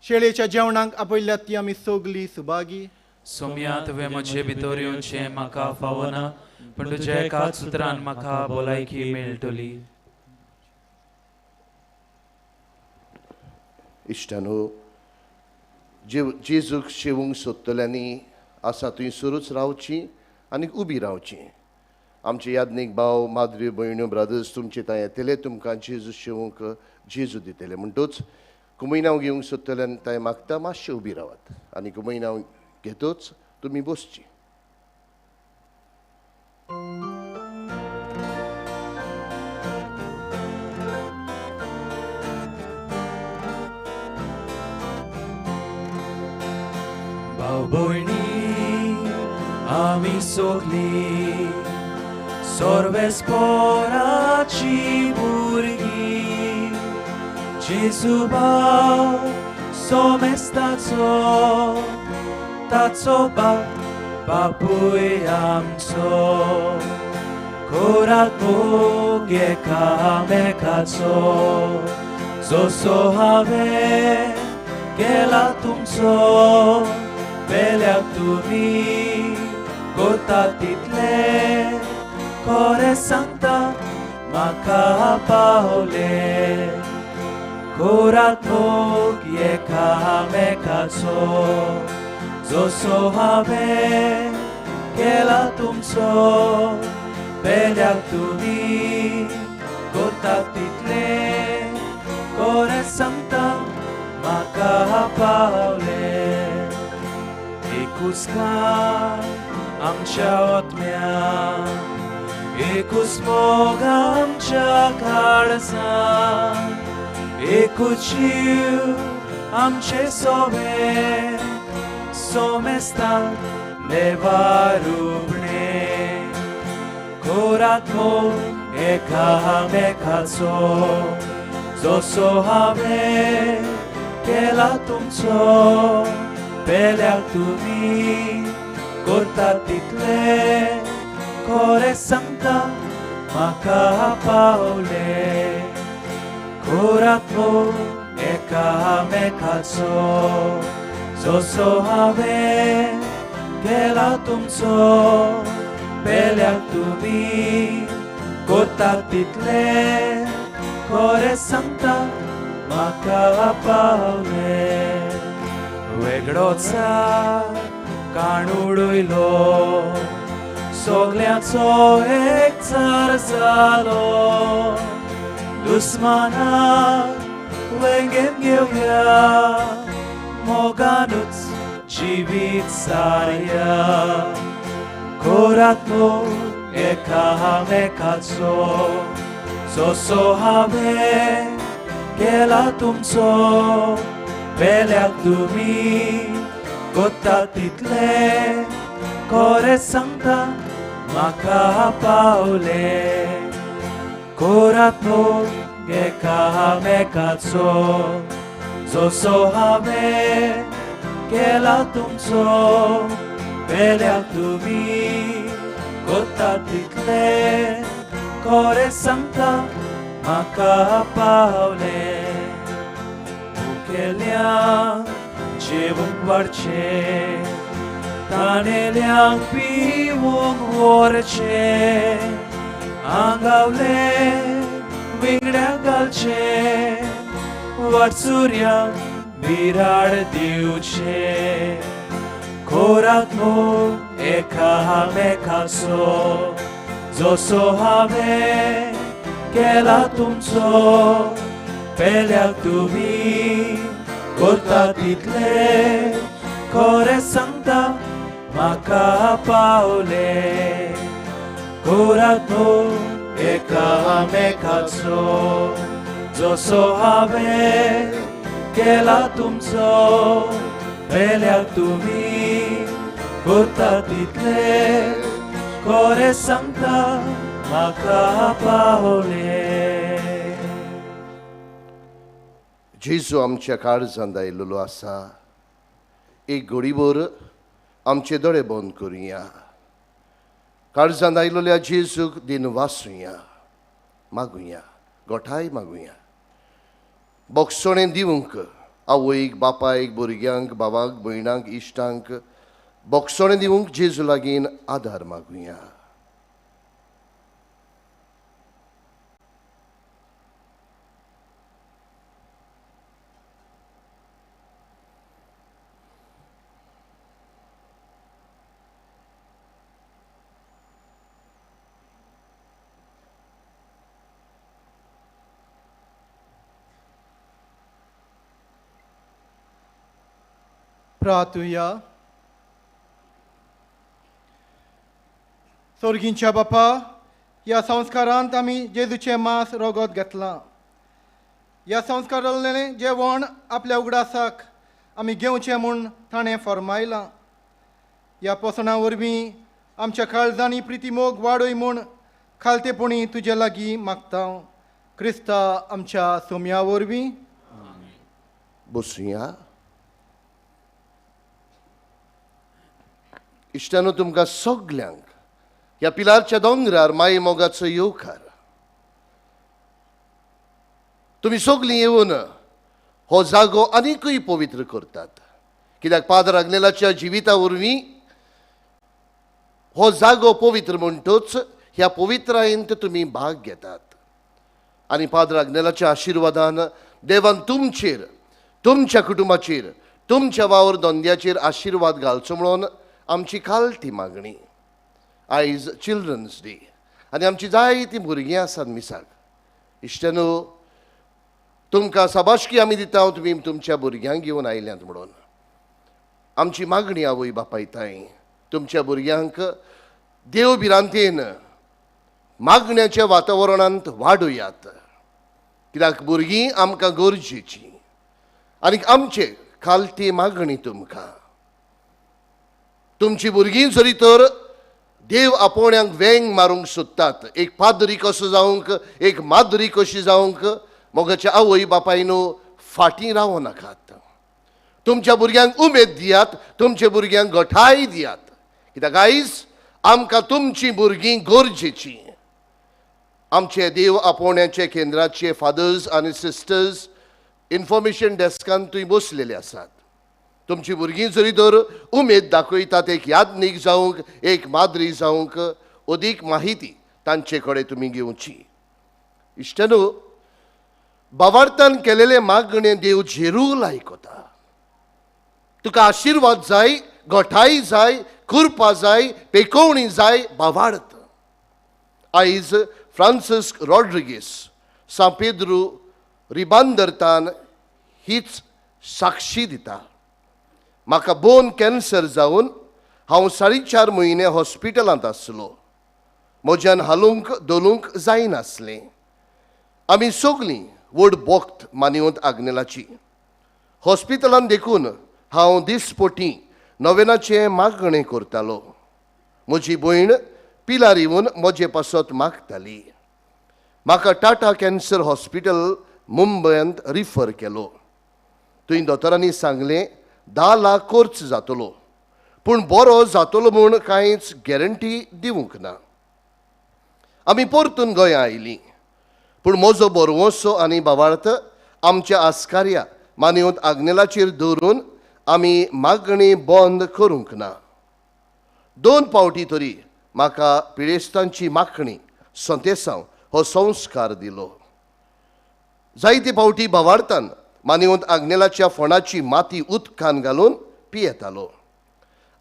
शेळयेच्या जेवणाक आपयल्यात ती आमी सगळीं सुभागी. सोम्या, तुवें म्हजे भितर येवचें म्हाका फावना, पूण तुज्या एकाच उतरान म्हाका भलायकी मेळटली. इश्टानो, जेजूक शेवूंक सोदतल्यांनी आसा थंय सुरूच रावची आनी उबी रावची. आमचे यादनीक भाव, माद्री, भयण्यो, ब्रदर्स तुमचे थंय येतले, तुमकां जेजू शेवूंक जेजू दितले. म्हणटूच कुमयनांव घेवंक सोदतल्यान थंय मागता मातशें उबी रावात आनी कुमयनांव घेतच तुमी बसची. भाव भयणी आमी सगळीं सर्वेस्पराची भुरगीं, जेजू भाव सोमेस्ताचो, ताचो बाप बापूय आमचो, कोरात मोग एकामेकाचो, जसो हांवें केला तुमचो, पेल्याक तुमी कोता तितले खरें सांगता म्हाका पावले. कोरात मोग एकामेकाचो जसो हांवें केला तुमचो पेल्याक तुमी करतात तितलें खरें सांगता म्हाका पावलें एकूच कान आमच्या आत्म्याक एकूच मोग आमच्या काळजांत एकूच जीव आमचे सोबे सोमेस्तांक देवा रुपणें कोरात मोग एकामेकाचो जसो हांवें केला तुमचो पेल्याक तुमी करतात तितलें खरें सांगता म्हाका पावलें कोरात मोग एकामेकाचो जसो हांवें केला तुमचो पेल्याक तुमी करतात तितलें खरें सांगता म्हाका पावलें वेगळोच काण उडयलो सगल्यांचो एकचार जालो दुस्मानाक वेंगेन घेवया मोगानूच जिवीत सारया कोरात मोग एकामेकाचो जसो हांवें केला तुमचो पेल्याक तुमी करतात तितलें खरें सांगता म्हाका पावलें कोरात मोग एकामेकाचो जसो हांवें केला तुमचो पेल्याक तुमी करतात तितलें खरें सांगता म्हाका पावलें मुखेल्यांक जेवंक वाडचें ताणेल्यांक पिवंक व्हरचें आंगावलें विंगड्यांक घालचें वाटसुऱ्यांक बिराड दिवचें कोरात मोग एकामेकाचो जसो हांवें केला तुमचो पेल्याक तुमी करतात तितलें खरें सांगता म्हाका पावलें कोरात मोग एकामेकाचो जसो हांवें केला तुमचो पेल्याक तुमी करतात तितलें खरें सांगता म्हाका पावलें. जेजू आमच्या काळजांत आयिल्लो आसा. एक घडीभर आमचे दोळे बंद करुया. काळजांत आयिल्ल्या जेजूक दिन वाचुया, मागुया, गोठाय मागुया, बोगसणें दिवंक आवयक, बापायक, भुरग्यांक, भावाक, भयणांक, इश्टांक बोगसणें दिवंक जेजू लागीं आदार मागुया. प्रार्थुया. सोर्गींच्या बापा, ह्या संस्कारांत आमी जेजूचें मांस रगत घेतलां. ह्या संस्कारांतलें जेवण आपल्या उगडासाक आमी घेवचें म्हूण ताणें फर्मायलां. ह्या पोसणा वरवीं आमच्या काळजांनी प्रितीमोग वाडय म्हूण खालतेपणी तुजे लागीं मागता. क्रिस्ता आमच्या सोम्या वरवीं. बसुया. इश्टानो, तुमकां सगल्यांक ह्या पिलारच्या दोंगरार माये मोगाचो येवकार. तुमी सगलीं येवन हो जागो आनीकूय पवित्र करतात, कित्याक पाद्र आग्नेलाच्या जिविता वरवीं हो जागो पवित्र म्हणटूच ह्या पवित्रायेंत तुमी भाग घेतात आनी पाद्र आग्नेलाच्या आशिर्वादान देवान तुमचेर, तुमच्या कुटुंबाचेर, तुमच्या वावर धंद्याचेर आशिर्वाद घालचो म्हणून आमची खालती मागणी. आयज चिल्ड्रन्स डे आनी आमची जायतीं भुरगीं आसात मिसाक. इश्टानो, तुमकां साबाशकी आमी दिता, तुमी तुमच्या भुरग्यांक घेवन आयल्यात म्हणून. आमची मागणी आवय बापायताय, तुमच्या भुरग्यांक देव भिरांतेन मागण्याच्या वातावरणांत वाडोयात, कित्याक भुरगीं आमकां गरजेचीं. आनी आमचे खालती मागणी तुमकां, तुमची भुरगीं जरी तर देव आपोवण्यांक वेंग मारूंक सोदतात, एक पाद्री कसो जावंक, एक माद्री कशी जावंक, मोगाच्या आवय बापायनो फाटीं रावो नाकात. तुमच्या भुरग्यांक उमेद दियात, तुमच्या भुरग्यांक गठाय दियात, कित्याक आयज आमकां तुमची भुरगीं गरजेचीं. आमचे देव आपोवण्याचे केंद्राचे फादर्स आनी सिस्टर्स इन्फॉर्मेशन डेस्कान थंय बसलेले आसात. तुमची भुरगीं जरी तर उमेद दाखयतात एक यादनीक जावंक, एक माद्री जावंक, अदीक माहिती तांचे कडेन तुमी घेवची. इश्टानो, बावार्थान केलेले मागणे देव झेरूल आयकता. तुका आशिर्वाद जाय, गोठाय जाय, कृपा जाय, पेकोवणी जाय, बावार्थ. आयज फ्रांसिस्क रॉड्रिगीस सां पेद्रू रिबांदरतान हीच साक्षी दिता. म्हाका बोन कॅन्सर जावन हांव 4.5 म्हयने हॉस्पिटलांत आसलो. म्हज्यान हालूंक धोलूंक जायनासलें. आमी सगळीं व्हड बोक्त मानिवंत आग्नेलाची. हॉस्पिटलांत देखून हांव दिसपोटी नवेनाचें मागणें करतालो. म्हजी भयण पिलार येवन म्हजे पासत मागताली. म्हाका टाटा कॅन्सर हॉस्पिटल मुंबयंत रिफर केलो. थंय दोतोरांनी सांगलें 10 लाख खर्च जातलो, पूण बरो जातलो म्हूण कांयच गॅरंटी दिवंक ना. आमी परतून गोंया आयलीं, पूण म्हजो बरवसो आनी बावार्थ आमच्या आस्कार्या मानिवंत आग्नेलाचेर दवरून आमी मागणी बंद करूंक ना. 2 फावटी तरी म्हाका पिडेस्तांची मागणी संतेसांव हो संस्कार दिलो. जायते फावटी बावार्थान मानिवंत आग्नेलाच्या फोंडाची माती उदकान घालून पियेतालो.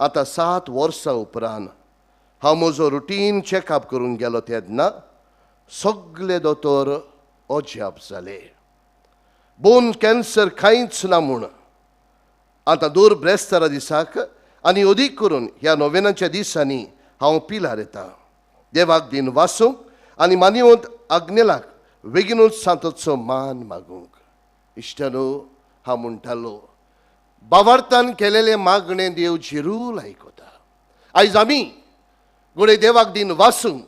आतां 7 वर्सां उपरांत हांव म्हजो रुटीन चॅकअप करूंक गेलो तेन्ना सगळे दोतोर अजाप जाले. बोन कॅन्सर कांयच ना म्हूण. आतां दर ब्रेस्तारा दिसाक आनी अदीक करून ह्या नोवेनाच्या दिसांनी हांव पिलार येता देवाक दिन वासूंक आनी मानिवंत आग्नेलाक बेगीनूच सांतोचो मान मागूंक. इश्टानो, हांव म्हणटालो बावार्थान केलेले मागणें देव झिरूल आयकता. आयज आमी घडये देवाक दिन वासूंक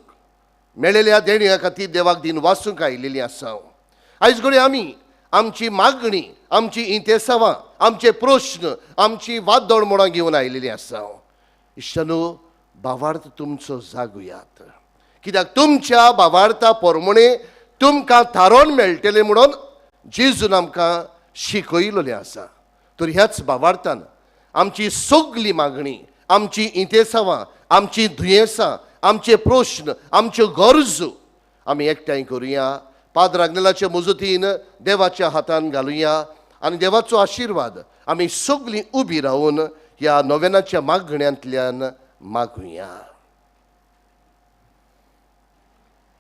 मेळिल्ल्या देण्या खातीर देवाक दिन वासूंक आयिल्लीं आसा. आयज घडये आमी आमची मागणी, आमची इंतेसांवां, आमचे प्रश्न, आमची वादळ मोडां घेवन आयिल्लीं आसा. इश्टानो, बावार्थ तुमचो जागुयात, कित्याक तुमच्या बावार्था पोरमणे तुमकां थारोवन मेळटलें म्हणून जेजून आमकां शिकयलेलें आसा. तर ह्याच बावार्थान आमची सगली मागणी, आमची इंतेसांवां, आमची दुयेंसां, आमचे प्रश्न, आमच्यो गरजो आमी एकठांय करुया. पाद्र आग्नेलाचे मजतीन देवाच्या हातान घालुया आनी देवाचो आशिर्वाद आमी सगळीं उबी रावन ह्या नोवेनाच्या मागण्यांतल्यान मागुया.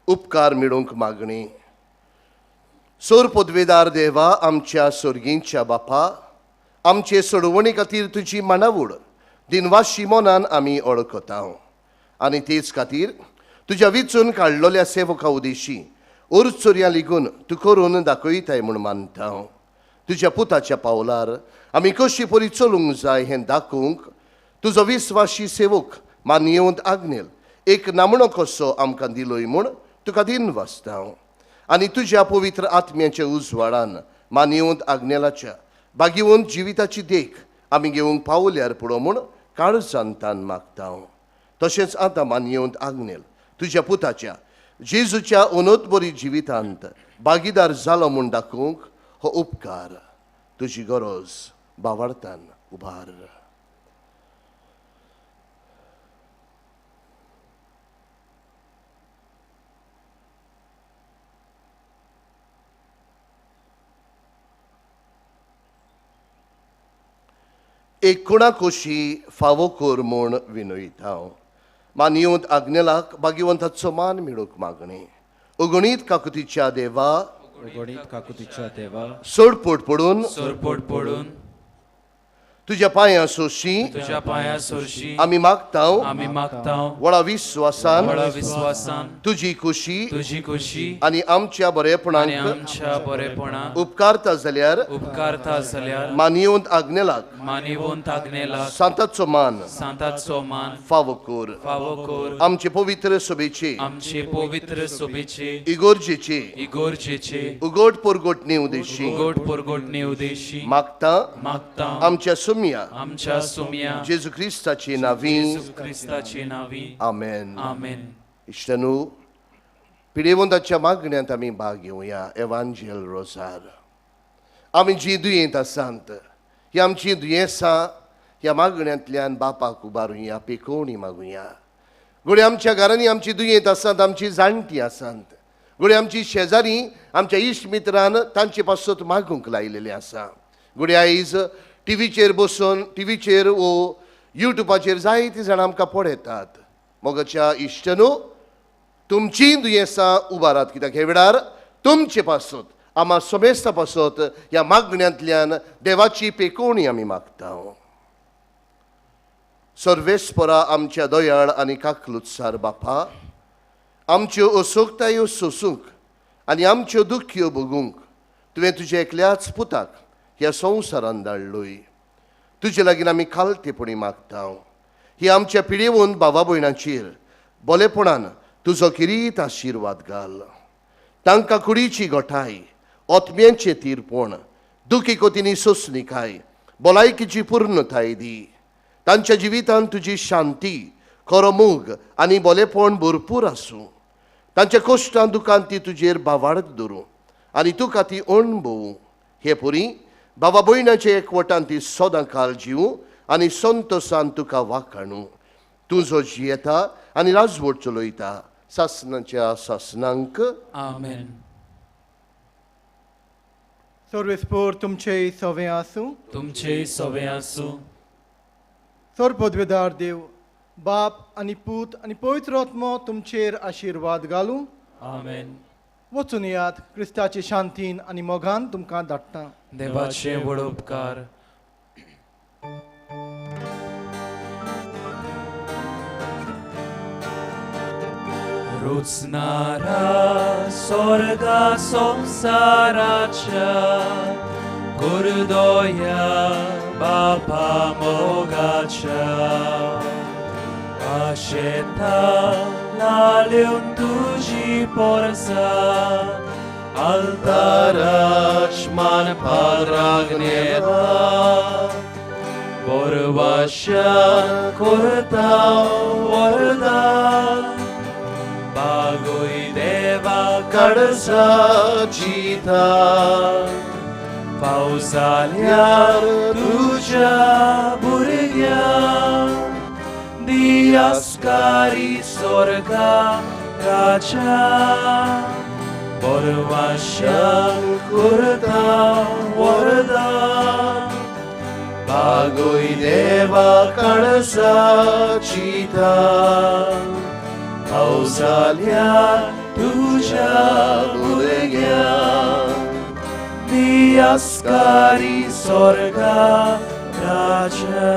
उपकार मेळोवंक मागणी. सोर पदवेदार देवा, आमच्या सोर्गींच्या बापा, आमचे सोडवणी खातीर तुजी मानावड दिनवाशी मनान आमी ओळखता आनी तेच खातीर तुज्या विचून काडलेल्या सेवका उदेशी ओरचोरयां लिगून तूं करून दाखयताय म्हूण मानता. तुज्या पुताच्या पावलार आमी कशी परी चलूंक जाय हें दाखोवंक तुजो विस्वाशी सेवक मानयेवंत आग्नेल एक नामणो कसो आमकां दिलोय म्हूण तुका दिन वाचता. आनी तुज्या पवित्र आत्म्याच्या उजवाडान मानयेवंत आग्नेलाच्या बागेवंत जिविताची देख आमी घेवंक पावल्यार पुरो म्हूण काळजान तान मागता. तशेंच आतां मानयेवंत आग्नेल तुज्या पुताच्या जेजूच्या अनोतबरी जिवितांत भागीदार जालो म्हूण दाखोवंक हो उपकार तुजी गरज बावार्थान उबार. एक कुणाकोशी फावो कर म्हूण विनयता. मानयेवंत आग्नेलाक भाग्यवंताचो मान मेळूंक मागणी. अगणीत काकुतीच्या देवा, अगणीत काकुतीच्या देवा, सोडपोट पडून, सोडपोट पडून तुज्या पांया सोरशी, तुज्या पांया सोरशी आमी मागता, आमी मागता व्हडा विस्वासान, व्हडा विस्वासान तुजी खुशी, तुजी खुशी आनी आमच्या बरेपणाक, आमच्या बरेपणाक उपकारता जाल्यार, उपकारता जाल्यार मानयेवंत आग्नेलाक, मानयेवंत आग्नेलाक सांताचो मान, सांताचो मान फावो कर, फावो कर. आमचे पवित्र सभेचे, आमचे पवित्र सभेचे, इगोर्जेचे, इगोर्जेचे उगोट पोरगोटणे उदेशी, उगोट पोरगोटणे उदेशी मागता, मागता आमच्या सुम्या, आमच्या सुम्या जेजू क्रिस्ताचे नावी, जेजू क्रिस्ताचे नावी. आमेन. आमेन. इश्टानू, पिडेवंताच्या मागण्यांत आमी भाग घेवया. एवांजेल रोजार आमी जी दुयेंत आसात, ही आमची दुयेंसां ह्या मागण्यांतल्यान बापाक उबारुया, पेकोवणी मागुया. घडये आमच्या घरांनी आमची दुयेंत आसात, आमची जाणटी आसात, घडये आमची शेजारी आमच्या इश्ट मित्रान तांचे पासत मागूंक लायलेलें आसा. घडये आयज टिवीचेर बसून, टिवीचेर वो युट्यूबाचेर जायतीं जाणां आमकां पळयतात. मोगाच्या इश्टनू, तुमचीं दुयेंसां उबारात, कित्याक हे वेळार तुमचे पासत, आमा समेस्ता पासत ह्या मागण्यांतल्यान देवाची पेकोवणी आमी मागता. सर्वेस्परा आमच्या दयाळ आनी काकलुत्सार बापा, आमच्यो असोकतायो सोसूंक आनी आमच्यो दुख्यो भोगूंक तुवें तुज्या एकल्याच पुताक ह्या संवसारान धाडलोय. तुजे लागीं आमी खालतेपणी मागता, ही आमच्या पिळेवन भावा भयणांचेर बोलेपणान तुजो किरीत आशिर्वाद घाल. तांकां कुडीची गोठाय, आत्म्यांचें तीरपण, दुखी कोतींनी सोंसणीकाय, भलायकीची पूर्णताय दी. तांच्या जिवितांत तुजी शांती, खरो मोग आनी बोलेपण भरपूर आसूं. तांच्या कश्टान दुकान ती तुजेर भावार्थ धरूं आनी तुका ती अणभवूं. हे पुरी बाबा भयणाचे एकवटान ती सदां काल जीव आनी संतोसान तुका वाखाणू. तूं जो जियेता आनी राजवट चलयता सासनाच्या सासनांक. आमेन. सर्वेस्पोर तुमचे सवे आसूं, तुमचे सवे आसूं. सर्वपदवेदार देव बाप आनी पूत आनी पवित्र आत्मो तुमचेर आशिर्वाद घालूं. आमेन. वचून येयात, क्रिस्ताचे शांतीन आनी मोगान तुमकां धाडटा. देवाचे व्हड उपकार. रुचणारा स्वर्गा संवसाराच्या गुरुदया बापा मोगाच्या आशेता लाल्यून तुजी पोरसा आल्ताराच मान पाद्राग्नेला बोरवाशा करता वरदान बागोय देवा कडसा जिता पावसाल्यार तुज्या भुरग्या दियास्कारी स्वर्गा राजा बोरवाशा करता वरदान बागोय देवा कडसा चिता पावसाल्यार तुज्या भुरग्या दियास्कारी स्वर्गा राजा.